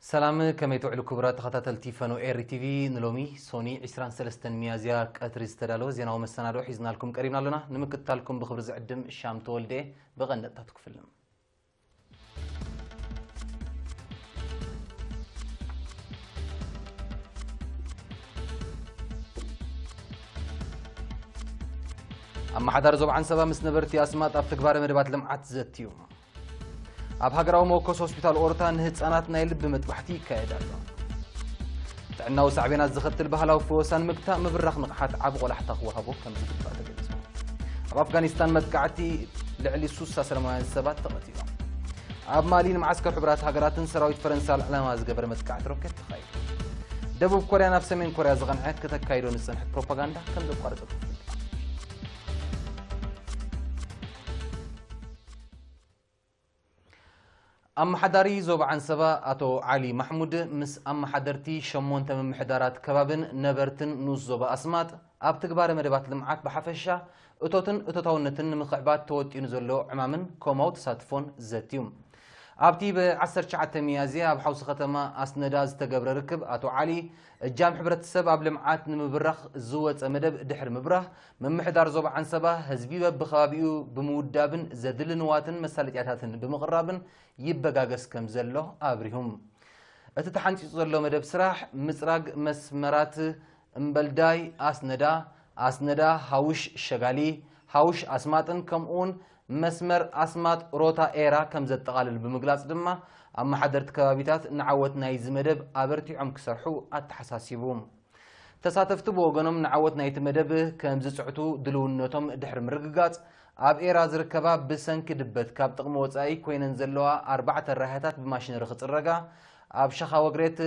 ሰላም፣ ከመይ ትውዕሉ ክቡራት ተኸታተልቲ ፈኖ ኤሪ ቲቪ? ንሎሚ ሶኒ ዕስራን ሰለስተን ሚያዝያ ቀትሪ ዝተዳለወ ዜናዊ መሰናድኦ ሒዝናልኩም ቀሪብና ኣለና። ንምክትታልኩም ብኽብሪ ዝዕድም ሻም ተወልደ። ብቐንደጥታት ክፍልም ኣመሓዳሪ ዞባ ዓንሰባ ምስ ነበርቲ ኣስማጥ ኣብ ትግባረ መደባት ልምዓት ዘትዩ። ኣብ ሃገራዊ መወከሲ ሆስፒታል ኦሮታ ንህጻናት ናይ ልቢ መጥባሕቲ ይካየድ ኣሎ። ጥዕናዊ ሳዕቤናት ዘኸትል ባህላዊ ፈወሳ ንምግታእ ምብራኽ ንቕሓት ዓቢ ቆላሕታ ክወሃቦ ከም ዝግባእ ተገሊጹ። ኣብ ኣፍጋኒስታን መጥቃዕቲ ልዕሊ ሱሳ ሰላማውያን ሰባት ተቐቲሎም። ኣብ ማሊ ንመዓስከር ሕቡራት ሃገራትን ሰራዊት ፈረንሳን ዕላማ ዝገበረ መጥቃዕቲ ሮኬት ተኻይዱ። ደቡብ ኮርያ ናብ ሰሜን ኮርያ ዝቐንዐ ከተካይዶ ዝጸንሐት ፕሮፓጋንዳ ከም ዘቋረጸት ኣፍሊጣ። ኣመሓዳሪ ዞባ ዓንሰባ ኣቶ ዓሊ ማሕሙድ ምስ ኣመሓደርቲ ሸሞንተ ምምሕዳራት ከባብን ነበርትን ንኡስ ዞባ ኣስማጥ ኣብ ትግባረ መደባት ልምዓት ብሓፈሻ እቶትን እቶታውነትን ንምኽዕባት ተወጢኑ ዘሎ ዕማምን ኮማዊ ተሳትፎን ዘትዩ። ኣብቲ ብ ዓሰርተ ትሽዓተ ሚያዝያ ኣብ ሓውሲ ከተማ ኣስነዳ ዝተገብረ ርክብ ኣቶ ዓሊ እጃም ሕብረተሰብ ኣብ ልምዓት ንምብራኽ ዝወጸ መደብ ድሕሪ ምብራህ፣ ምምሕዳር ዞባ ዓንሰባ ህዝቢ በብኸባቢኡ ብምውዳብን ዘድሊ ንዋትን መሳለጥያታትን ብምቕራብን ይበጋገስ ከም ዘሎ ኣብሪሁም። እቲ ተሓንጺጹ ዘሎ መደብ ስራሕ ምጽራግ መስመራት እምበልዳይ ኣስነዳ፣ ኣስነዳ ሃውሽ ሸጋሊ፣ ሃውሽ ኣስማጥን ከምኡውን መስመር ኣስማጥ ሮታ ኤራ ከም ዘጠቓልል ብምግላጽ ድማ ኣመሓደርቲ ከባቢታት ንዓወት ናይዚ መደብ ኣበርቲዖም ክሰርሑ ኣተሓሳሲቡ። ተሳተፍቲ ብወገኖም ንዓወት ናይቲ መደብ ከም ዝጽዕቱ ድልውነቶም ድሕሪ ምርግጋጽ፣ ኣብ ኤራ ዝርከባ ብሰንኪ ድበት ካብ ጥቕሚ ወጻኢ ኮይነን ዘለዋ ኣርባዕተ ራህያታት ብማሽነሪ ክጽረጋ፣ ኣብ ሸኻ ወግሬት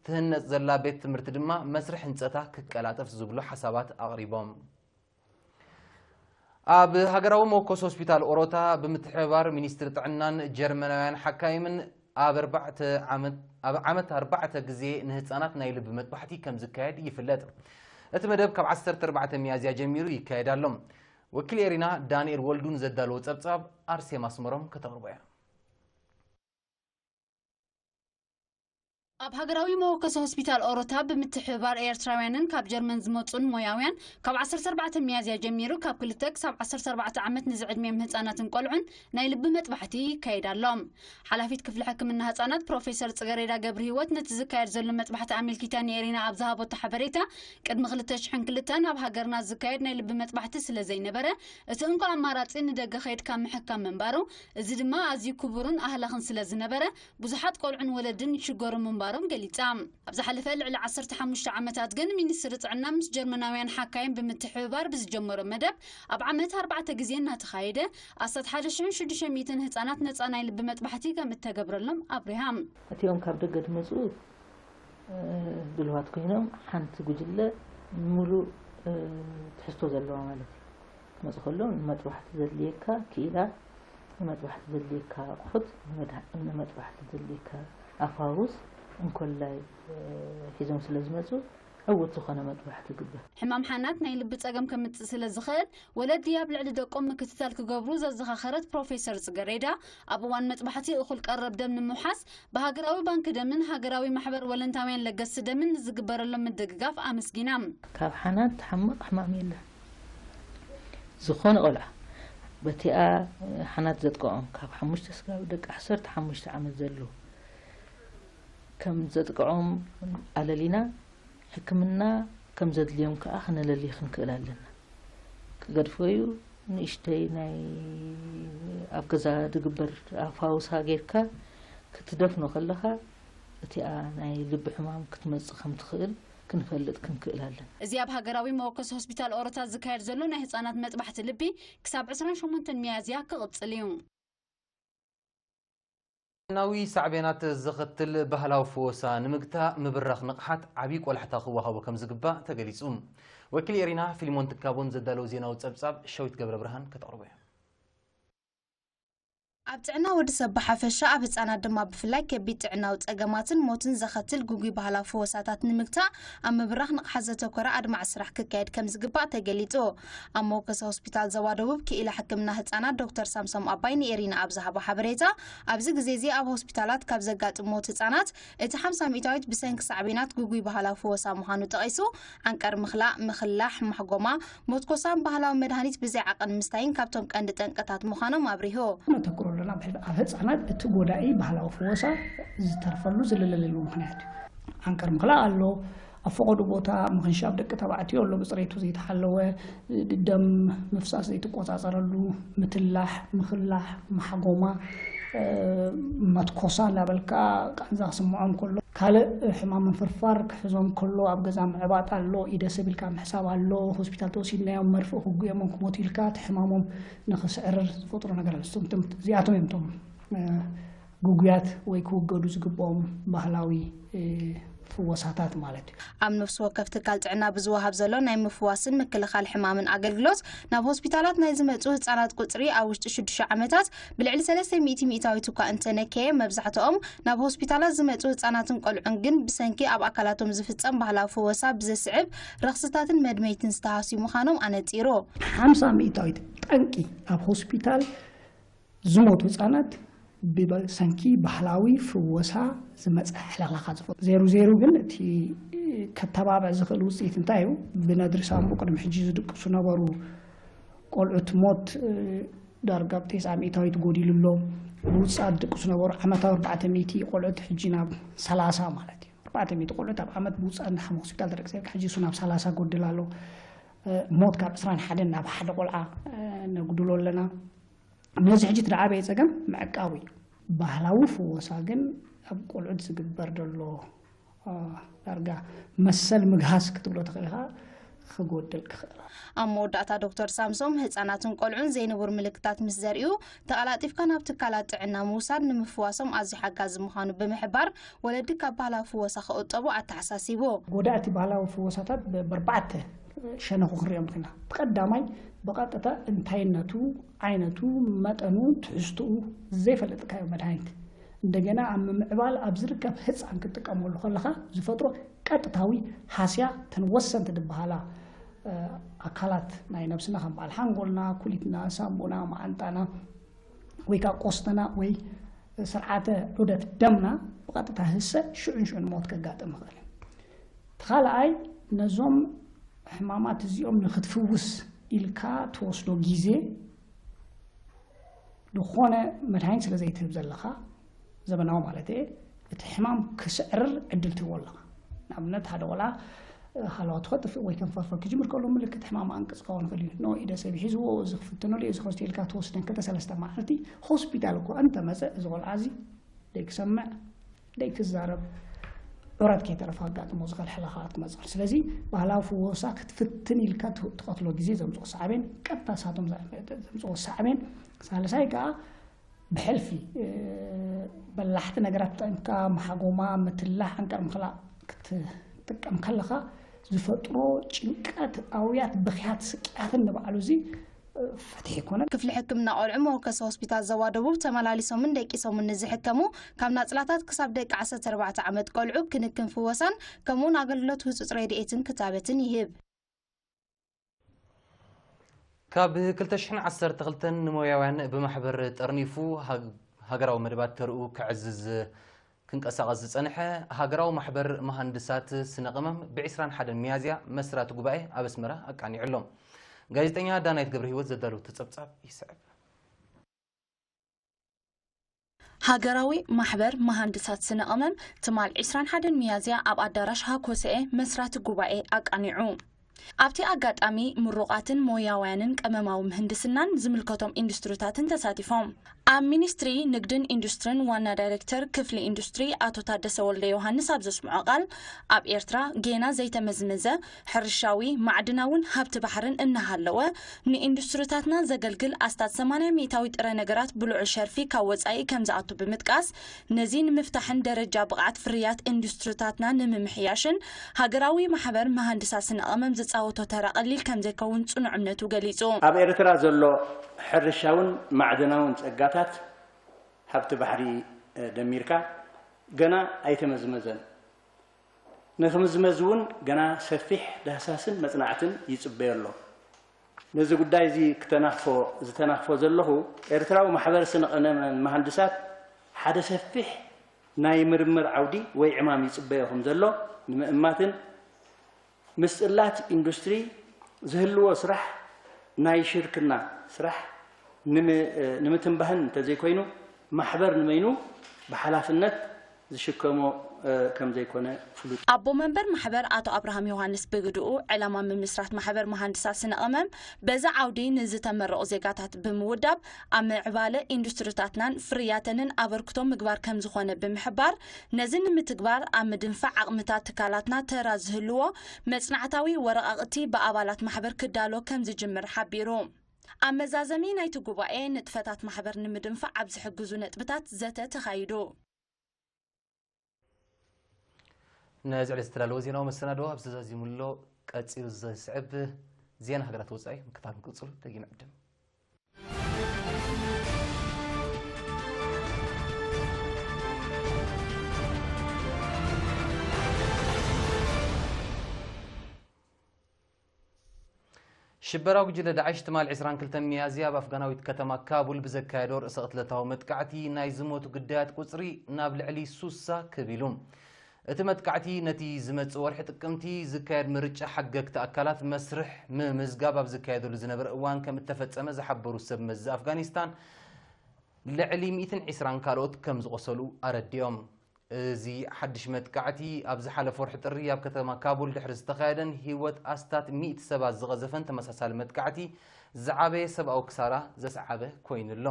ትህነጽ ዘላ ቤት ትምህርቲ ድማ መስርሕ ህንጸታ ክቀላጠፍ ዝብሉ ሓሳባት ኣቕሪቦም። ኣብ ሃገራዊ መወከሲ ሆስፒታል ኦሮታ ብምትሕብባር ሚኒስትሪ ጥዕናን ጀርመናውያን ሓካይምን ኣብ ኣርባዕተ ዓመት፣ ኣብ ዓመት ኣርባዕተ ግዜ ንህጻናት ናይ ልቢ መጥባሕቲ ከም ዝካየድ ይፍለጥ። እቲ መደብ ካብ ዓሰርተ ኣርባዕተ ሚያዝያ ጀሚሩ ይካየድ ኣሎ። ወኪል ኤሪና ዳንኤል ወልዱ ንዘዳለዎ ጸብጻብ ኣርሴማ ኣስመሮም ከተቕርቦ እያ። ኣብ ሃገራዊ መወከሲ ሆስፒታል ኦሮታ ብምትሕብባር ኤርትራውያንን ካብ ጀርመን ዝመጹን ሞያውያን ካብ ዓሰርተ ኣርባዕተ ሚያዝያ ጀሚሩ ካብ ክልተ ክሳብ ዓሰርተ ኣርባዕተ ዓመት ንዝዕድሚኦም ህጻናትን ቆልዑን ናይ ልቢ መጥባሕቲ ይካየድ ኣሎ። ሓላፊት ክፍሊ ሕክምና ህጻናት ፕሮፌሰር ጽገሬዳ ገብረ ህይወት ነቲ ዝካየድ ዘሎ መጥባሕቲ ኣመልኪታ ንኤሪና ኣብ ዝሃበቶ ሓበሬታ፣ ቅድሚ ክልተ ሽሕን ክልተን ኣብ ሃገርና ዝካየድ ናይ ልቢ መጥባሕቲ ስለ ዘይነበረ፣ እቲ እንኮ ኣማራጺ ንደገ ከይድካ ምሕካም ምንባሩ፣ እዚ ድማ ኣዝዩ ክቡርን ኣህላኽን ስለ ዝነበረ፣ ብዙሓት ቆልዑን ወለድን ይሽገሩ ምንባሮም ገሊጻ። ኣብ ዝሓለፈ ልዕሊ ዓሰርተ ሓሙሽተ ዓመታት ግን ሚኒስትሪ ጥዕና ምስ ጀርመናውያን ሓካይም ብምትሕብባር ብዝጀመሮ መደብ ኣብ ዓመት ኣርባዕተ ግዜ እናተኻየደ ኣስታት ሓደ ሽሕን ሽዱሽተ ሚእትን ህጻናት ነጻ ናይ ልቢ መጥባሕቲ ከም እተገብረሎም ኣብሪሃ። እቲኦም ካብ ደገ ዝመጽኡ፣ እ፣ ድልዋት ኮይኖም ሓንቲ ጉጅለ ምሉእ፣ እ፣ ትሕዝቶ ዘለዋ ማለት እዩ። ክመጽእ ከሎ ንመጥባሕቲ ዘድልየካ ክኢላ፣ ንመጥባሕቲ ዘድልየካ ኣቑሑት፣ ንመድሃ-፣ ንመጥባሕቲ ዘድልየካ ኣፋውስ እንኮላይ፣ እ፣ ሒዞም ስለ ዝመጹ ዕዉት ዝኾነ መጥባሕቲ ይግበር። ሕማም ሓናት ናይ ልቢ ጸገም ከምጽእ ስለ ዝኽእል፣ ወለዲ ኣብ ልዕሊ ደቆም ምክትታል ክገብሩ ዘዘኻኸረት ፕሮፌሰር ጽገሬዳ፣ ኣብ እዋን መጥባሕቲ እኹል ቀረብ ደም ንምውሓስ ብሃገራዊ ባንክ ደምን ሃገራዊ ማሕበር ወለንታውያን ለገስቲ ደምን ንዝግበረሎም ምድግጋፍ ኣመስጊና። ካብ ሓናት ትሓምቕ ሕማም የለን። ዝኾነ ቆልዓ በቲኣ ሓናት ዘጥቅዖም ካብ ሓሙሽተ ስጋብ ደቂ ዓሰርተ ሓሙሽተ ዓመት ዘለዉ ከም ዘጥቅዖም ኣለሊና ሕክምና ከም ዘድልዮም ከኣ ክነለሊ ክንክእል ኣለና። ክገድፎ እዩ፣ ንእሽተይ ናይ ኣብ ገዛ ዝግበር ኣፋውሳ ጌርካ ክትደፍኖ ከለኻ እቲኣ ናይ ልቢ ሕማም ክትመጽእ ከም ትኽእል ክንፈልጥ ክንክእል ኣለና። እዚ ኣብ ሃገራዊ መወከሲ ሆስፒታል ኦሮታ ዝካየድ ዘሎ ናይ ህጻናት መጥባሕቲ ልቢ ክሳብ ዕስራን ሸሞንተን ሚያዝያ ክቕጽል እዩ። ጥዕናዊ ሳዕቤናት ዘኸትል ባህላዊ ፈወሳ ንምግታእ ምብራኽ ንቕሓት ዓብዪ ቆላሕታ ክወሃቦ ከም ዝግባእ ተገሊጹ። ወኪል ኤሪና ፊልሞን ትካቦን ዘዳለዎ ዜናዊ ጸብጻብ ሸዊት ገብረ ብርሃን ከተቕርቦ እያ። ኣብ ጥዕና ወዲ ሰብ ብሓፈሻ፣ ኣብ ህጻናት ድማ ብፍላይ ከቢድ ጥዕናዊ ጸገማትን ሞትን ዘኸትል ግጉይ ባህላዊ ፍወሳታት ንምግታእ ኣብ ምብራኽ ንቕሓት ዘተኮረ ኣድማዒ ስራሕ ክካየድ ከም ዝግባእ ተገሊጹ። ኣብ መወከሲ ሆስፒታል ዞባ ደቡብ ክኢላ ሕክምና ህጻናት ዶክተር ሳምሶም ኣባይ ንኤሪና ኣብ ዝሃቦ ሓበሬታ፣ ኣብዚ ግዜ እዚ ኣብ ሆስፒታላት ካብ ዘጋጥም ሞት ህጻናት እቲ ሓምሳ ሚእታዊት ብሰንኪ ሳዕቤናት ግጉይ ባህላዊ ፍወሳ ምዃኑ ጠቒሱ፣ ዓንቀር ምኽላእ፣ ምኽላሕ፣ ማሕጎማ፣ ሞትኮሳን ባህላዊ መድሃኒት ብዘይ ዓቐን ምስታይን ካብቶም ቀንዲ ጠንቅታት ምዃኖም ኣብሪሁ። ነተኩረሉ ናብ ሕድ-፣ ኣብ ህጻናት እቲ ጎዳኢ ባህላዊ ፍወሳ ዝተርፈሉ ዝልለለሉ ምኽንያት እዩ። ዓንቀር ምኽላእ ኣሎ፣ ኣብ ፈቐዶ ቦታ ምኽንሻብ ደቂ ተባዕትዮ ኣሎ፣ ብጽሬቱ ዘይተሓለወ፣ ደም ምፍሳስ ዘይትቆጻጸረሉ፣ ምትላሕ፣ ምኽላሕ፣ ማሕጎማ፣ እ፣ መትኮሳ እናበልካ ቃንዛ ክስምዖም ከሎ፣ ካልእ ሕማም ምፍርፋር ክሕዞም ከሎ፣ ኣብ ገዛ ምዕባጥ ኣሎ፣ ኢደ ሰብ ኢልካ ምሕሳብ ኣሎ፣ ሆስፒታል ተወሲድናዮም መርፍእ ክጉየሞም ክሞቱ ኢልካ እቲ ሕማሞም ንኽስዕርር ዝፈጥሩ ነገራት እዚኣቶም፣ እዚኣቶም እዮም እቶም፣ እ፣ ግጉያት ወይ ክውገዱ ዝግብኦም ባህላዊ፣ እ፣ ፍወሳታት ማለት እዩ። ኣብ ነፍሲ ወከፍ ትካል ጥዕና ብዝወሃብ ዘሎ ናይ ምፍዋስን ምክልኻል ሕማምን ኣገልግሎት፣ ናብ ሆስፒታላት ናይ ዝመጹ ህጻናት ቁጽሪ ኣብ ውሽጢ ሽዱሽተ ዓመታት ብልዕሊ ሰለስተ ሚእቲ ሚእታዊት እኳ እንተነከየ፣ መብዛሕትኦም ናብ ሆስፒታላት ዝመጹ ህጻናትን ቆልዑን ግን ብሰንኪ ኣብ ኣካላቶም ዝፍጸም ባህላዊ ፍወሳ ብዘስዕብ ረኽስታትን መድመይትን ዝተሃስዩ ምዃኖም ኣነጺሩ። ሓምሳ ሚእታዊት ጠንቂ ኣብ ሆስፒታል ዝሞቱ ህጻናት ብሰንኪ ባህላዊ ፍወሳ ዝመጸ ሕልኽላኻት ዝፈጥሩ። ዜሩ ዜሩ ግን እቲ ከተባብዕ ዝኽእል ውጽኢት እንታይ እዩ? ብነድሪ ሳምቡ ቅድሚ ሕጂ ዝድቅሱ ነበሩ ቆልዑት ሞት፣ እ፣ ዳርጋ ብ ተስዓ ሚእታዊት ጎዲሉ ኣሎ። ብውጻእ ዝድቅሱ ነበሩ ዓመታዊ ኣርባዕተ ሚእቲ ቆልዑት ሕጂ ናብ ሰላሳ ማለት እዩ። ኣርባዕተ ሚእቲ ቆልዑት ኣብ ዓመት ብውጻእ እንዳ ሓመ ሆስፒታል ተደቅሰ፣ ሕጂ እሱ ናብ ሰላሳ ጎድል ኣሎ። እ፣ ሞት ካብ ዕስራን ሓደን ናብ ሓደ ቆልዓ፣ እ፣ ነጉድሎ ኣለና። ነዚ ሕጂ እቲ ዝዓበየ ጸገም ምዕቃቡ እዩ። ባህላዊ ፍወሳ ግን ኣብ ቆልዑት ዝግበር ዘሎ፣ አ፣ ዳርጋ መሰል ምግሃስ ክትብሎ ትኽእል ኢኻ፣ ክጎድል ክኽእል። ኣብ መወዳእታ ዶክተር ሳምሶም፣ ህጻናትን ቆልዑን ዘይንቡር ምልክታት ምስ ዘርእዩ፣ ተቐላጢፍካ ናብ ትካላት ጥዕና ምውሳድ ንምፍዋሶም ኣዝዩ ሓጋዚ ምዃኑ ብምሕባር፣ ወለዲ ካብ ባህላዊ ፍወሳ ክቑጠቡ ኣተሓሳሲቡ። ጎዳእቲ ባህላዊ ፍወሳታት ብ-፣ ብኣርባዕተ ሸነኹ ክንሪኦም ንኽእል ኢና። እቲ ቀዳማይ ብቐጥታ እንታይነቱ፣ ዓይነቱ፣ መጠኑ፣ ትሕዝትኡ ዘይፈለጥካዮ መድሃኒት እንደገና ኣብ ምምዕባል ኣብ ዝርከብ ህጻን ክትጥቀመሉ ከለኻ ዝፈጥሮ ቀጥታዊ ሃስያ፣ እተን ወሰንቲ ዝበሃላ፣ እ፣ ኣካላት ናይ ነብስና ከም በዓል ሓንጎልና፣ ኩሊትና፣ ሳምቡና፣ መዓንጣና ወይ ከዓ ቆስትና ወይ ስርዓተ ዑደት ደምና ብቐጥታ ህሰ ሽዑን ሽዑን ሞት ከጋጥም ይኽእል እዩ። እቲ ካልኣይ ነዞም ሕማማት እዚኦም ንክትፍውስ ኢልካ ትወስዶ ግዜ፣ ዝኾነ መድሃኒት ስለ ዘይትህብ ዘለኻ፣ ዘበናዊ ማለት እየ፣ እቲ ሕማም ክስዕርር ዕድል ትህቦ ኣለኻ። ንኣብነት ሓደ ቆልዓ፣ እ፣ ሃለዋቱ ከጥፍእ ወይ ከንፈርፈር ክጅምር ከሎ ምልክት ሕማም ኣንቅጽ ክኸውን ይኽእል እዩ። ኖ ኢደ ሰብ ሒዝዎ፣ እዚ ክፍትነሉ እየ፣ እዚ ክወስድ ኢልካ ትወስደን ክልተ ሰለስተ መዓልቲ ሆስፒታል እኳ እንተመጸ፣ እዚ ቆልዓ እዚ ደይክሰምዕ፣ ደይክዛረብ፣ ዑረት ከይተረፈ ኣጋጥሞ ዝኽእል ሕልኽላኻት ክመጽእ። ስለዚ ባህላዊ ፍወሳ ክትፍትን ኢልካ ትው-፣ ትቐትሎ ግዜ ዘምጽኦ ሳዕቤን ቀጥታ ሳቶም ዘ-፣ ዘምጽኦ ሳዕቤን። ሳልሳይ ከኣ ብሕልፊ፣ እ፣ በላሕቲ ነገራት ተጠቂምካ መሓጎማ፣ ምትላሕ፣ ዓንቀር ምኽላእ ክትጥቀም ከለኻ ዝፈጥሮ ጭንቀት፣ ኣውያት፣ ብኽያት፣ ስቅያትን ንባዕሉ እዚ፣ እ፣ ፍትሒ ኣይኮነን። ክፍሊ ሕክምና ቆልዑ መወከሲ ሆስፒታል ዞባ ደቡብ ተመላሊሶምን ደቂሶምን ንዝሕከሙ ካብ ናጽላታት ክሳብ ደቂ ዓሰርተ ኣርባዕተ ዓመት ቆልዑ ክንክን ፍወሳን ከምኡውን ኣገልግሎት ህጹጽ ረድኤትን ክታበትን ይህብ። ካብ ክልተ ሽሕን ዓሰርተ ክልተን ንሞያውያን ብማሕበር ጠርኒፉ ሃግ-፣ ሃገራዊ መደባት ተርኡ ከዕዝዝ ክንቀሳቐስ ዝጸንሐ ሃገራዊ ማሕበር መሃንድሳት ስነ ቀመም ብዕስራን ሓደን ሚያዝያ መስራቲ ጉባኤ ኣብ ኣስመራ ኣቃኒዑ ኣሎ። ጋዜጠኛ ዳናይት ገብረ ህይወት ዘዳለወቶ ጸብጻብ ይስዕብ። ሃገራዊ ማሕበር መሃንድሳት ስነ ቀመም ትማል ዕስራን ሓደን ሚያዝያ ኣብ ኣዳራሽ ሃኮሰኤ መስራቲ ጉባኤ ኣቃኒዑ። ኣብቲ ኣጋጣሚ ምሩቓትን ሞያውያንን ቀመማዊ ምህንድስናን ዝምልከቶም ኢንዱስትሪታትን ተሳቲፎም። ኣብ ሚኒስትሪ ንግድን ኢንዱስትሪን ዋና ዳይሬክተር ክፍሊ ኢንዱስትሪ ኣቶ ታደሰ ወልደ ዮሃንስ ኣብ ዘስምዖ ቃል፣ ኣብ ኤርትራ ጌና ዘይተመዝመዘ ሕርሻዊ፣ ማዕድናውን ሃብቲ ባሕርን እናሃለወ፣ ንኢንዱስትሪታትና ዘገልግል ኣስታት ሰማንያ ሚእታዊ ጥረ ነገራት ብልዑል ሸርፊ ካብ ወጻኢ ከም ዝኣቱ ብምጥቃስ፣ ነዚ ንምፍታሕን ደረጃ ብቕዓት ፍርያት ኢንዱስትሪታትና ንምምሕያሽን ሃገራዊ ማሕበር መሃንድሳት ስነ ቀመም ዝጻወቶ ተራ ቀሊል ከም ዘይከውን ጽኑዕ እምነቱ ገሊጹ። ኣብ ኤርትራ ዘሎ ሕርሻውን ማዕድናውን ጸጋታት ኣብቲ ባሕሪ ደሚርካ ገና ኣይተመዝመዘን። ንክምዝመዝ እውን ገና ሰፊሕ ዳህሳስን መፅናዕትን ይፅበዮ ኣሎ። ነዚ ጉዳይ እዚ ክተናኽፎ ዝተናኽፎ ዘለኹ፣ ኤርትራዊ ማሕበር ስነ ቀመም መሃንድሳት ሓደ ሰፊሕ ናይ ምርምር ዓውዲ ወይ ዕማም ይፅበዮ ከም ዘሎ ንምእማትን፣ ምስ ፅላት ኢንዱስትሪ ዝህልዎ ስራሕ ናይ ሽርክና ስራሕ ንምትንባህን እንተዘይኮይኑ፣ ማሕበር ንበይኑ ብሓላፍነት ዝሽከሞ ከምዘይኮነ ፍሉጥ። ኣቦ መንበር ማሕበር ኣቶ ኣብርሃም ዮሃንስ ብግድኡ፣ ዕላማ ምምስራት ማሕበር መሃንድሳት ስነ ቀመም በዚ ዓውዲ ንዝተመረቑ ዜጋታት ብምውዳብ፣ ኣብ ምዕባለ ኢንዱስትሪታትናን ፍርያተንን ኣበርክቶ ምግባር ከምዝኾነ ብምሕባር፣ ነዚ ንምትግባር ኣብ ምድንፋዕ ዓቕምታት ትካላትና ተራ ዝህልዎ መጽናዕታዊ ወረቓቕቲ ብኣባላት ማሕበር ክዳሎ ከምዝጅምር ሓቢሩ። ኣብ መዛዘሚ ናይቲ ጉባኤ፣ ንጥፈታት ማሕበር ንምድንፋዕ ኣብ ዝሕግዙ ነጥብታት ዘተ ተኻይዱ። ነዚ ዕለት ዝተዳለወ ዜናዊ መሰናድኦ ኣብዚ ተዛዚሙ ኣሎ። ቀጺሉ ዝስዕብ ዜና ሃገራት ወጻኢ ምክታል ክንቅጽሉ ደጊም ዕድም። ሽበራዊ ጉጅለ ዳዕሽ ትማል ዕስራን ክልተን ሚያዝያ ኣብ ኣፍጋናዊት ከተማ ካቡል ብዘካየዶ ርእሰ ቅትለታዊ መጥቃዕቲ ናይ ዝሞቱ ግዳያት ቁጽሪ ናብ ልዕሊ ሱሳ ክብ ኢሉ። እቲ መጥቃዕቲ ነቲ ዝመጽእ ወርሒ ጥቅምቲ ዝካየድ ምርጫ ሓገግቲ ኣካላት መስርሕ ምምዝጋብ ኣብ ዝካየደሉ ዝነበረ እዋን ከም እተፈጸመ ዝሓበሩ ሰብ መዚ ኣፍጋኒስታን፣ ልዕሊ ሚእትን ዕስራን ካልኦት ከም ዝቖሰሉ ኣረዲኦም። እዚ ሓድሽ መጥቃዕቲ ኣብ ዝሓለፈ ወርሒ ጥሪ ኣብ ከተማ ካቡል ድሕሪ ዝተኻየደን ህይወት ኣስታት ሚእቲ ሰባት ዝቐዘፈን ተመሳሳሊ መጥቃዕቲ ዝዓበየ ሰብኣዊ ክሳራ ዘስዓበ ኮይኑ ኣሎ።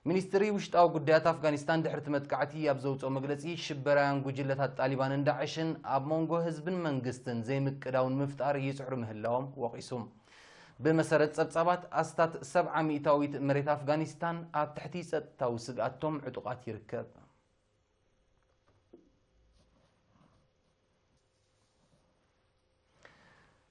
ሚኒስትሪ ውሽጣዊ ጉዳያት ኣፍጋኒስታን ድሕሪ እቲ መጥቃዕቲ ኣብ ዘውፅኦ መግለፂ፣ ሽበራውያን ጉጅለታት ጣሊባንን ዳዕሽን ኣብ መንጎ ህዝብን መንግስትን ዘይምቅዳው ንምፍጣር ይፅዕሩ ምህላዎም ወቒሱ። ብመሰረት ፀብፃባት፣ ኣስታት ሰብዓ ሚእታዊት መሬት ኣፍጋኒስታን ኣብ ትሕቲ ፀጥታዊ ስግኣቶም ዕጡቓት ይርከብ።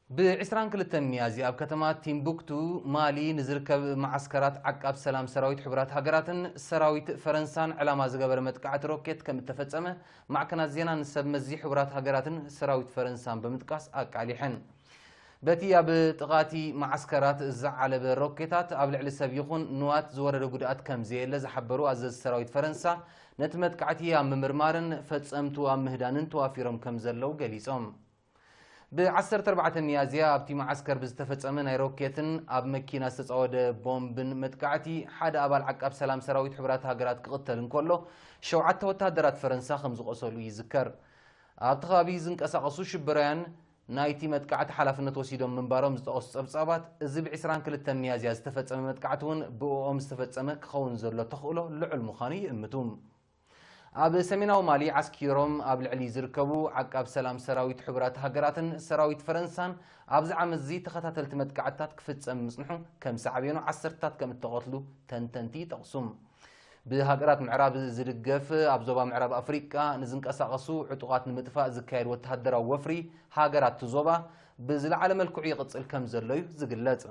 ብ ዕስራን ክልተን ሚያዝያ ኣብ ከተማ ቲምቡክቱ ማሊ ንዝርከብ መዓስከራት ዓቃብ ሰላም ሰራዊት ሕቡራት ሃገራትን ሰራዊት ፈረንሳን ዕላማ ዝገበረ መጥቃዕቲ ሮኬት ከም እተፈጸመ ማዕከናት ዜናን ሰብ መዚ ሕቡራት ሃገራትን ሰራዊት ፈረንሳን ብምጥቃስ ኣቃሊሐን። በቲ ኣብ ጥቓቲ መዓስከራት ዝዓለበ ሮኬታት ኣብ ልዕሊ ሰብ ይኹን ንዋት ዝወረደ ጉድኣት ከም ዘየለ ዝሓበሩ ኣዘዝቲ ሰራዊት ፈረንሳ፣ ነቲ መጥቃዕቲ ኣብ ምምርማርን ፈጸምቱ ኣብ ምህዳንን ተዋፊሮም ከም ዘለዉ ገሊጾም። ብ ዓሰርተ ኣርባዕተ ሚያዝያ ኣብቲ መዓስከር ብዝተፈጸመ ናይ ሮኬትን ኣብ መኪና ዝተጻወደ ቦምብን መጥቃዕቲ ሓደ ኣባል ዓቃብ ሰላም ሰራዊት ሕቡራት ሃገራት ክቕተል እንከሎ፣ ሸውዓተ ወተሃደራት ፈረንሳ ከም ዝቖሰሉ ይዝከር። ኣብቲ ከባቢ ዝንቀሳቐሱ ሽበራውያን ናይቲ መጥቃዕቲ ሓላፍነት ወሲዶም ምንባሮም ዝጠቐሱ ጸብጻባት፣ እዚ ብ ዕስራን ክልተን ሚያዝያ ዝተፈጸመ መጥቃዕቲ እውን ብእኦም ዝተፈጸመ ክኸውን ዘሎ ተኽእሎ ልዑል ምዃኑ ይእምቱ። ኣብ ሰሜናዊ ማሊ ዓስኪሮም ኣብ ልዕሊ ዝርከቡ ዓቃብ ሰላም ሰራዊት ሕቡራት ሃገራትን ሰራዊት ፈረንሳን ኣብዚ ዓመት እዚ ተኸታተልቲ መጥቃዕትታት ክፍጸም ምጽንሑ ከም ሳዕቤኑ ዓሰርታት ከም እተቐትሉ ተንተንቲ ይጠቕሱ። ብሃገራት ምዕራብ ዝድገፍ ኣብ ዞባ ምዕራብ ኣፍሪቃ ንዝንቀሳቐሱ ዕጡቓት ንምጥፋእ ዝካየድ ወተሃደራዊ ወፍሪ ሃገራት እቲ ዞባ ብዝለዓለ መልክዑ ይቕጽል ከም ዘሎ እዩ ዝግለጽ።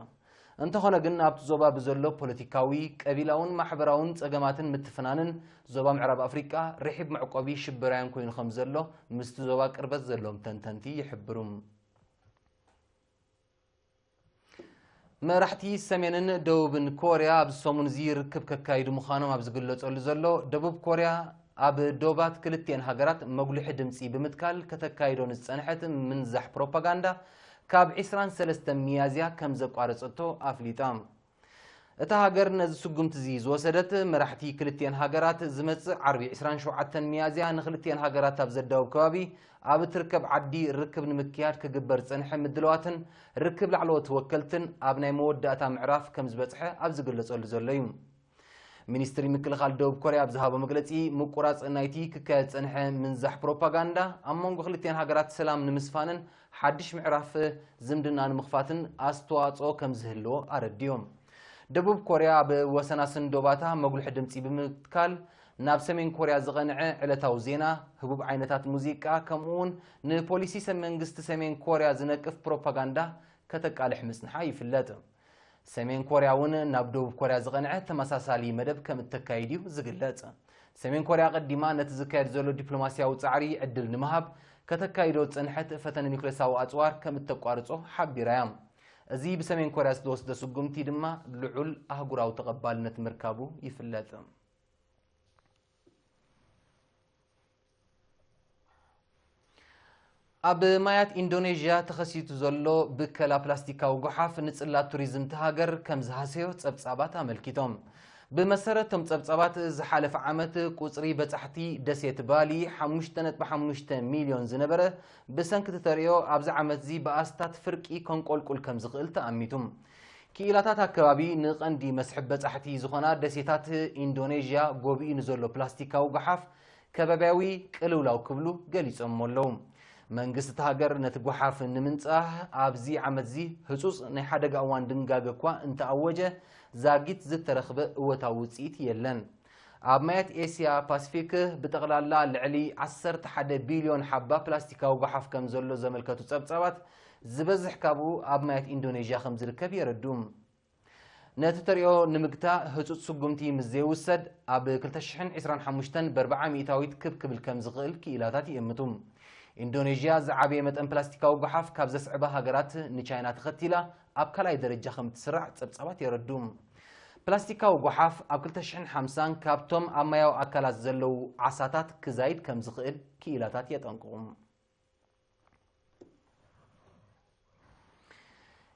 እንተኾነ ግን ኣብቲ ዞባ ብዘሎ ፖለቲካዊ፣ ቀቢላውን ማሕበራውን ጸገማትን ምትፍናንን ዞባ ምዕራብ ኣፍሪቃ ርሒብ መዕቆቢ ሽበራውያን ኮይኑ ከም ዘሎ ምስቲ ዞባ ቅርበት ዘለዎም ተንተንቲ ይሕብሩ። መራሕቲ ሰሜንን ደቡብን ኮርያ ኣብዚ ሰሙን እዚ ርክብ ከካይዱ ምዃኖም ኣብ ዝግለጸሉ ዘሎ፣ ደቡብ ኮርያ ኣብ ዶባት ክልቲኤን ሃገራት መጉልሒ ድምጺ ብምትካል ከተካይዶ ንዝጸንሐት ምንዛሕ ፕሮፓጋንዳ ካብ ዕስራን ሰለስተን ሚያዝያ ከም ዘቋረጸቶ ኣፍሊጣ። እታ ሃገር ነዚ ስጉምቲ እዚ ዝወሰደት፣ መራሕቲ ክልቲኤን ሃገራት ዝመጽእ ዓርቢ ዕስራን ሸውዓተን ሚያዝያ ንክልቲኤን ሃገራት ኣብ ዘዳውብ ከባቢ ኣብ እትርከብ ዓዲ ርክብ ንምክያድ ክግበር ዝጸንሐ ምድላዋትን ርክብ ላዕለዎት ወከልትን ኣብ ናይ መወዳእታ ምዕራፍ ከም ዝበጽሐ ኣብ ዝግለጸሉ ዘሎ እዩ። ሚኒስትሪ ምክልኻል ደቡብ ኮርያ ኣብ ዝሃቦ መግለጺ፣ ምቁራጽ ናይቲ ክካየድ ዝጸንሐ ምንዛሕ ፕሮፓጋንዳ ኣብ መንጎ ክልቲኤን ሃገራት ሰላም ንምስፋንን ሓድሽ ምዕራፍ ዝምድና ንምኽፋትን ኣስተዋጽኦ ከም ዝህልዎ ኣረዲኦም። ደቡብ ኮርያ ኣብ ወሰናስን ዶባታ መጉልሒ ድምጺ ብምትካል፣ ናብ ሰሜን ኮርያ ዝቐንዐ ዕለታዊ ዜና፣ ህቡብ ዓይነታት ሙዚቃ፣ ከምኡ'ውን ንፖሊሲ ሰ-፣ መንግስቲ ሰሜን ኮርያ ዝነቅፍ ፕሮፓጋንዳ ከተቃልሕ ምጽንሓ ይፍለጥ። ሰሜን ኮርያ እውን ናብ ደቡብ ኮርያ ዝቐንዐ ተመሳሳሊ መደብ ከም እተካይድ እዩ ዝግለጽ። ሰሜን ኮርያ ቀዲማ ነቲ ዝካየድ ዘሎ ዲፕሎማስያዊ ጻዕሪ ዕድል ንምሃብ ከተካይዶ ዝጸንሐት ፈተነ ኒውክሌሳዊ ኣጽዋር ከም እተቋርጾ ሓቢራ እያ። እዚ ብሰሜን ኮርያ ዝተወስደ ስጉምቲ ድማ ልዑል ኣህጉራዊ ተቐባልነት ምርካቡ ይፍለጥ። ኣብ ማያት ኢንዶኔዥያ ተኸሲቱ ዘሎ ብከላ ፕላስቲካዊ ጎሓፍ ንጽላት ቱሪዝም እቲ ሃገር ከም ዝሃሰዮ ጸብጻባት ኣመልኪቶም። ብመሰረት እቶም ጸብጻባት፣ ዝሓለፈ ዓመት ቁጽሪ በጻሕቲ ደሴት ባሊ ሓሙሽተ ነጥቢ ሓሙሽተ ሚልዮን ዝነበረ፣ ብሰንኪ እቲ ተርእዮ ኣብዚ ዓመት እዚ ብኣስታት ፍርቂ ከንቆልቁል ከም ዝኽእል ተኣሚቱ። ክኢላታት ኣከባቢ ንቐንዲ መስሕብ በጻሕቲ ዝኾና ደሴታት ኢንዶኔዥያ ጎቢኡ ንዘሎ ፕላስቲካዊ ጎሓፍ ከባብያዊ ቅልውላው ክብሉ ገሊጾሞ ኣለዉ። መንግስቲ እቲ ሃገር ነቲ ጎሓፍ ንምንጻህ ኣብዚ ዓመት እዚ ህጹጽ ናይ ሓደጋ እዋን ድንጋገ እኳ እንተኣወጀ፣ ዛጊት ዝተረኽበ እወታዊ ውጽኢት የለን። ኣብ ማያት ኤስያ ፓሲፊክ ብጠቕላላ ልዕሊ ዓሰርተ ሓደ ቢልዮን ሓባ ፕላስቲካዊ ጎሓፍ ከም ዘሎ ዘመልከቱ ጸብጻባት፣ ዝበዝሕ ካብኡ ኣብ ማያት ኢንዶኔዥያ ከም ዝርከብ የረድኡ። ነቲ ተርእዮ ንምግታእ ህጹጽ ስጉምቲ ምስ ዘይውሰድ፣ ኣብ ክልተ ሽሕን ዕስራን ሓሙሽተን ብኣርብዓ ሚእታዊት ክብ ክብል ከም ዝኽእል ክኢላታት ይእምቱ። ኢንዶኔዥያ ዝዓበየ መጠን ፕላስቲካዊ ጎሓፍ ካብ ዘስዕባ ሃገራት ንቻይና ተኸቲላ ኣብ ካልኣይ ደረጃ ከም እትስራዕ ጸብጻባት የረድኡ። ፕላስቲካዊ ጎሓፍ ኣብ ክልተ ሽሕን ሓምሳን ካብቶም ኣብ ማያዊ ኣካላት ዘለዉ ዓሳታት ክዛይድ ከም ዝኽእል ክኢላታት የጠንቅቑ።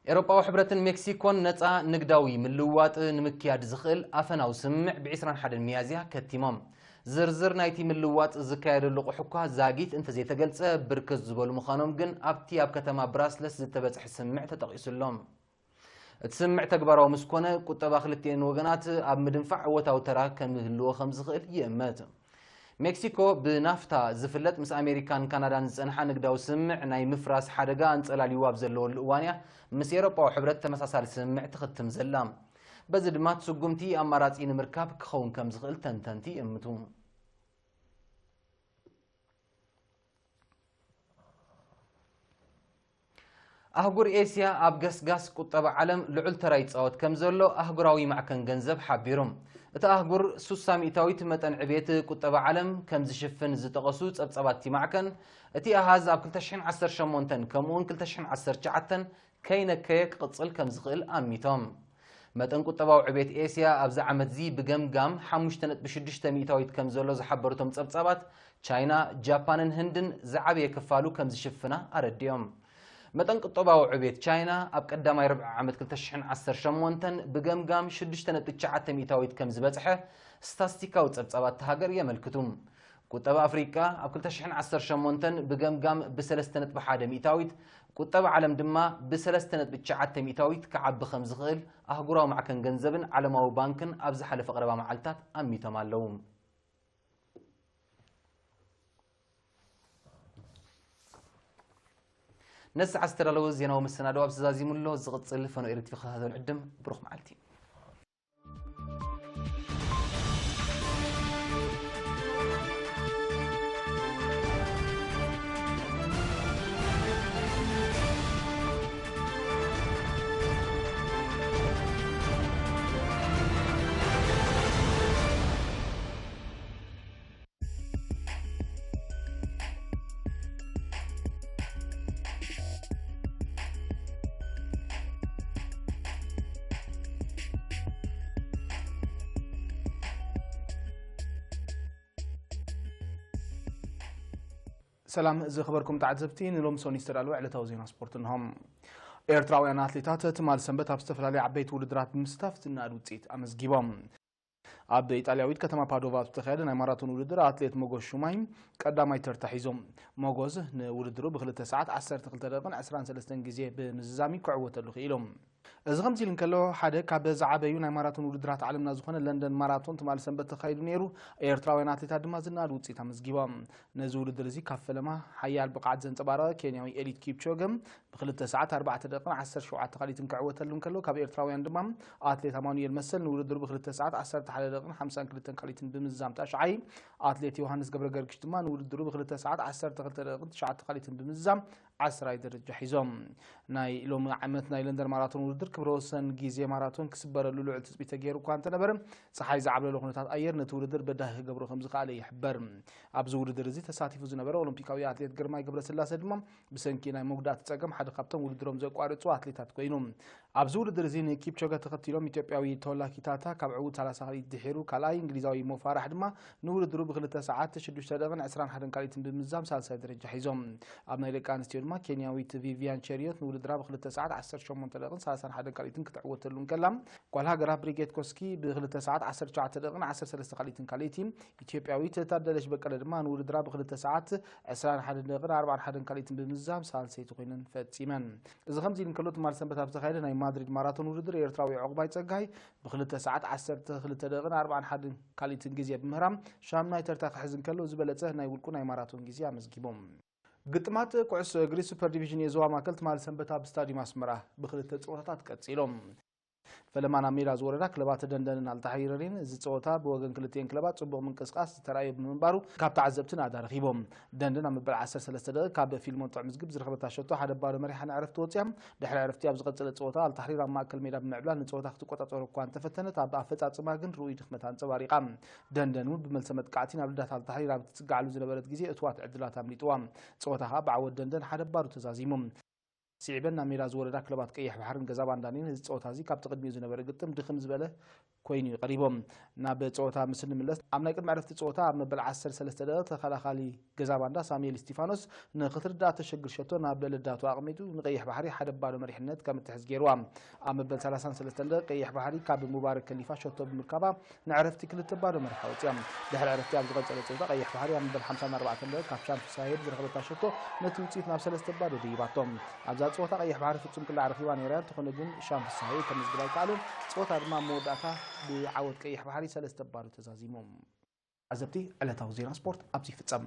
ኤውሮጳዊ ሕብረትን ሜክሲኮን ነጻ ንግዳዊ ምልውዋጥ ንምክያድ ዝኽእል ኣፈናዊ ስምምዕ ብ ዕስራን ሓደን ሚያዝያ ከቲሞም። ዝርዝር ናይቲ ምልውዋጥ ዝካየደሉ ቁሕ እኳ ዛጊት እንተዘይተገልጸ፣ ብርክት ዝበሉ ምዃኖም ግን ኣብቲ ኣብ ከተማ ብራስለስ ዝተበጽሐ ስምምዕ ተጠቒሱ ኣሎ። እቲ ስምምዕ ተግባራዊ ምስ ኮነ፣ ቁጠባ ክልቲኤን ወገናት ኣብ ምድንፋዕ እወታዊ ተራ ከም ዝህልዎ ከም ዝኽእል ይእመት። ሜክሲኮ ብናፍታ ዝፍለጥ ምስ ኣሜሪካን ካናዳን ዝጸንሓ ንግዳዊ ስምምዕ ናይ ምፍራስ ሓደጋ ኣንጸላልይዎ ኣብ ዘለወሉ እዋን እያ ምስ ኤውሮጳዊ ሕብረት ተመሳሳሊ ስምምዕ ትኽትም ዘላ። በዚ ድማ እቲ ስጉምቲ ኣማራጺ ንምርካብ ክኸውን ከም ዝኽእል ተንተንቲ ይእምቱ። ኣህጉር ኤስያ ኣብ ገስጋስ ቁጠባ ዓለም ልዑል ተራ ይጻወት ከም ዘሎ ኣህጉራዊ ማዕከን ገንዘብ ሓቢሩ። እቲ ኣህጉር ሱሳ ሚእታዊት መጠን ዕቤት ቁጠባ ዓለም ከም ዝሽፍን ዝጠቐሱ ጸብጻባት እቲ ማዕከን፣ እቲ ኣሃዝ ኣብ ክልተ ሽሕን ዓሰርተ ሸሞንተን ከምኡውን ክልተ ሽሕን ዓሰርተ ትሽዓተን ከይነከየ ክቕጽል ከም ዝኽእል ኣሚቶም። መጠን ቁጠባዊ ዕቤት ኤስያ ኣብዚ ዓመት እዚ ብገምጋም ሓሙሽተ ነጥቢ ሽዱሽተ ሚእታዊት ከም ዘሎ ዝሓበሩ እቶም ጸብጻባት፣ ቻይና፣ ጃፓንን ህንድን ዝዓበየ ክፋሉ ከም ዝሽፍና ኣረዲኦም። መጠን ቁጠባዊ ዕቤት ቻይና ኣብ ቀዳማይ ርብዒ ዓመት ክልተ ሽሕን ዓሰርተ ሸሞንተን ብገምጋም ሽዱሽተ ነጥቢ ትሽዓተ ሚእታዊት ከም ዝበጽሐ ስታስቲካዊ ጸብጻባት እታ ሃገር የመልክቱ። ቁጠባ ኣፍሪቃ ኣብ ክልተ ሽሕን ዓሰርተ ሸሞንተን ብገምጋም ብሰለስተ ነጥቢ ሓደ ሚእታዊት፣ ቁጠባ ዓለም ድማ ብሰለስተ ነጥቢ ትሽዓተ ሚእታዊት ክዓቢ ከም ዝኽእል ኣህጉራዊ ማዕከን ገንዘብን ዓለማዊ ባንክን ኣብ ዝሓለፈ ቀረባ መዓልታት ኣሚቶም ኣለዉ። ነዚ ሰዓት ዝተዳለወ ዜናዊ መሰናድኦ ኣብዚ ዛዚሙ ኣሎ። ዝቕጽል ፈኖ ኤሪ ቲቪ ክተኸታተሉ ዕድም። ብሩኽ መዓልቲ። ሰላም ዝኸበርኩም ተዓዘብቲ፣ ንሎሚ ሰኑይ ዝተዳለወ ዕለታዊ ዜና ስፖርት እንሆ። ኤርትራውያን ኣትሌታት ትማል ሰንበት ኣብ ዝተፈላለዩ ዓበይቲ ውድድራት ብምስታፍ ዝነኣድ ውፅኢት ኣመዝጊቦም። ኣብ ኢጣልያዊት ከተማ ፓዶቫ ኣብ ዝተኻየደ ናይ ማራቶን ውድድር ኣትሌት ሞጎስ ሹማይ ቀዳማይ ተርታ ሒዞም። ሞጎስ ንውድድሩ ብክልተ ሰዓት ዓሰርተ ክልተ ደቂቕን ዕስራን ሰለስተን ግዜ ብምዝዛም ክዕወተሉ ክኢሉ። እዚ ከምዚ ኢሉ እንከሎ፣ ሓደ ካብ ዝዓበዩ ናይ ማራቶን ውድድራት ዓለምና ዝኾነ ለንደን ማራቶን ትማሊ ሰንበት ተኻይዱ ነይሩ። ኤርትራውያን ኣትሌታት ድማ ዝነኣድ ውፅኢት ኣመዝጊቦም። ነዚ ውድድር እዚ ካብ ፈለማ ሓያል ብቕዓት ዘንጸባረቐ ኬንያዊ ኤሊድ ኪፕቾገ ብክልተ ሰዓት ኣርባዕተ ደቂቕን ዓሰርተ ሸውዓተ ካልኢትን ክዕወተሉ እንከሎ፣ ካብ ኤርትራውያን ድማ ኣትሌት ኣማኑኤል መሰል ንውድድሩ ብክልተ ሰዓት ዓሰርተ ሓደ ደቂቕን ሓምሳን ክልተን ካልኢትን ብምዝዛም ታሽዓይ፣ ኣትሌት ዮሃንስ ገብረ ገርግሽ ድማ ንውድድሩ ብክልተ ሰዓት ዓሰርተ ክልተ ደቂቕን ትሽዓተ ካልኢትን ብምዝዛም ዓስራይ ደረጃ ሒዞም። ናይ ሎሚ ዓመት ናይ ለንደን ማራቶን ውድድር ክብረ ወሰን ግዜ ማራቶን ክስበረሉ ልዑል ትጽቢት ተገይሩ እኳ እንተነበረ፣ ጸሓይ ዝዓብለሎ ኩነታት ኣየር ነቲ ውድድር በዳሂ ክገብሮ ከም ዝኸኣለ ይሕበር። ኣብዚ ውድድር እዚ ተሳቲፉ ዝነበረ ኦሎምፒካዊ ኣትሌት ግርማይ ገብረስላሴ ድማ ብሰንኪ ናይ መጉዳእቲ ጸገም ሓደ ካብቶም ውድድሮም ዘቋርጹ ኣትሌታት ኮይኑ። ኣብዚ ውድድር እዚ ንኪፕቾገ ተኸቲሎም ኢትዮጵያዊ ቶላ ኪታታ ካብ ዕዉት ሰላሳ ካልኢት ድሒሩ ካልኣይ፣ እንግሊዛዊ ሞፋራሕ ድማ ንውድድሩ ብክልተ ሰዓት ሽዱሽተ ደቂቕን ዕስራን ሓደን ካልኢትን ብምዝዛም ሳልሳይ ደረጃ ሒዞም። ኣብ ናይ ደቂ ኣንስትዮ ድማ ኬንያዊት ቪቪያን ቸሪዮት ንውድድራ ብክልተ ሰዓት ዓሰርተ ሸሞንተ ደቂቕን ሰላሳን ሓደን ካልኢትን ክትዕወተሉ እንከላ፣ ጓል ሃገራ ብሪጌት ኮስኪ ብክልተ ሰዓት ዓሰርተ ትሽዓተ ደቂቕን ዓሰርተ ሰለስተ ካልኢትን ካልኢቲ፣ ኢትዮጵያዊት ታደለች በቀለ ድማ ንውድድራ ብክልተ ሰዓት ዕስራን ሓደን ደቂቕን ኣርባዓን ሓደን ካልኢትን ብምዝዛም ሳልሰይቲ ኮይነን ፈጺመን። እዚ ከምዚ ኢሉ እንከሎ፣ ትማል ሰንበት ኣብ ዝተኻየደ ናይ ማድሪድ ማራቶን ውድድር ኤርትራዊ ዑቕባይ ጸጋይ ብክልተ ሰዓት ዓሰርተ ክልተ ደቂቕን ኣርባዓን ሓደን ካልኢትን ግዜ ብምህራም ሻምናይ ተርታ ክሕዝ እንከሎ፣ ዝበለጸ ናይ ውልቁ ናይ ማራቶን ግዜ ኣመዝጊቦም። ግጥማት ኩዕሶ እግሪ ሱፐር ዲቪዥን የዞባ ማእከል ትማል ሰንበት ኣብ ስታዲየም ኣስመራ ብክልተ ጸወታታት ቀጺሎም። ፈለማ ናብ ሜዳ ዝወረዳ ክለባት ደንደንን ኣልታሕሪርን፣ እዚ ጸወታ ብወገን ክልቲኤን ክለባት ጽቡቕ ምንቅስቃስ ዝተራእዮ ብምንባሩ፣ ካብ ተዓዘብቲ ናእዳ ረኺቦም። ደንደን ኣብ መበል ዓሰርተ ሰለስተ ደቂቕ ካብ ፊልሞን ጥዑም ዝግብ ዝረኸበታ ሸቶ ሓደ ባዶ መሪሓ ንዕረፍቲ ወጽያ። ድሕሪ ዕረፍቲ ኣብ ዝቐጸለ ጸወታ ኣልታሕሪር ኣብ ማእከል ሜዳ ብምዕብላል ንጸወታ ክትቆጻጸሮ እኳ እንተፈተነት፣ ኣብ ኣፈጻጽማ ግን ርኡይ ድኽመት ኣንጸባሪቓ። ደንደን እውን ብመልሰ መጥቃዕቲ ናብ ልዳት ኣልታሕሪር ኣብ እትጽግዓሉ ዝነበረት ግዜ እትዋት ዕድላት ኣምሊጥዋ። ጸወታ ከኣ ብዓወት ደንደን ሓደ ባዶ ተዛዚሙ። ስዒበን ናብ ሜዳ ዝወረዳ ክለባት ቀይሕ ባሕርን ገዛ ባንዳን እየን። እዚ ጸወታ እዚ ካብቲ ቅድሚኡ ዝነበረ ግጥም ድኽም ዝበለ ኮይኑ እዩ ቀሪቦም። ናብ ጸወታ ምስ እንምለስ፣ ኣብ ናይ ቅድሚ ዕረፍቲ ጸወታ ኣብ መበል ዓሰርተ ሰለስተ ደቂቕ ተኸላኻሊ ገዛ ባንዳ ሳሙኤል እስቲፋኖስ ንኽትርዳእ ተሸግር ሸቶ ናብ ልዳቱ ኣቕሚጡ ንቀይሕ ባሕሪ ሓደ ባዶ መሪሕነት ከም እትሕዝ ገይርዋ። ኣብ መበል ሰላሳን ሰለስተን ደቂቕ ቀይሕ ባሕሪ ካብ ሙባረክ ከሊፋ ሸቶ ብምርካባ ንዕረፍቲ ክልተ ባዶ መሪሓ ወጽያ። ድሕሪ ዕረፍቲ ኣብ ዝቐጸለ ጸወታ ቀይሕ ባሕሪ ኣብ መበል ሓምሳን ኣርባዕተን ደቂቕ ካብ ሻም ፍሳሄ ብዝረኸበታ ሸቶ ነቲ ውጽኢት ናብ ሰለስተ ባዶ ደይባቶ። ኣብዛ ጸወታ ቀይሕ ባሕሪ ፍጹም ቅላዕ ረኺባ ነይራ፣ እንተኾነ ግን ሻም ፍሳሄ ከመዝግባ ኣይከኣለን። ጸወታ ድማ ኣብ መወዳእታ ብዓወት ቀይሕ ባሕሪ ሰለስተ ባዶ ተዛዚሙ። ዓዘብቲ፣ ዕለታዊ ዜና ስፖርት ኣብዚ ይፍጸም።